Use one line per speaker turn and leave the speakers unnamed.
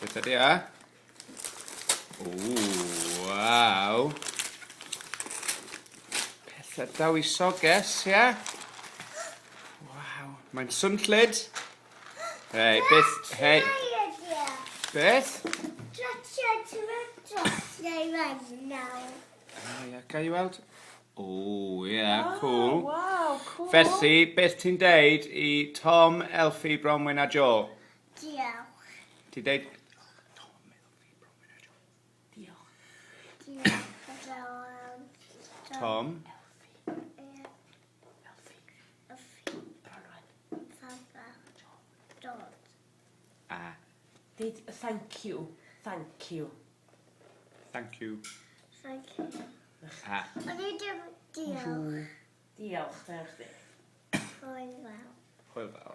Beth ydy e? Ww, waw. Pethau dawisoges, ie? Waw, mae'n swnllyd. Hei, beth, hei. Beth? O, ie, ga i weld? O, ie, cool.
Waw, cool.
Felly, beth ti'n deud i Tom, Elfie, Bronwyn a Joe?
Diolch.
Ti'n deud Tom, Elfie, Bronwyn a Joe?
Diolch.
Diolch yn fawr.
Tom,
Ie.
Elfie.
Elfie.
Bronwen.
Papa. Dod.
a
Deud thank you. Thank you.
thank you.
Thank you.
A
O'n i ddim diolch.
Diolch, da chdi.
Hwyl fawr.
hwyl fawr.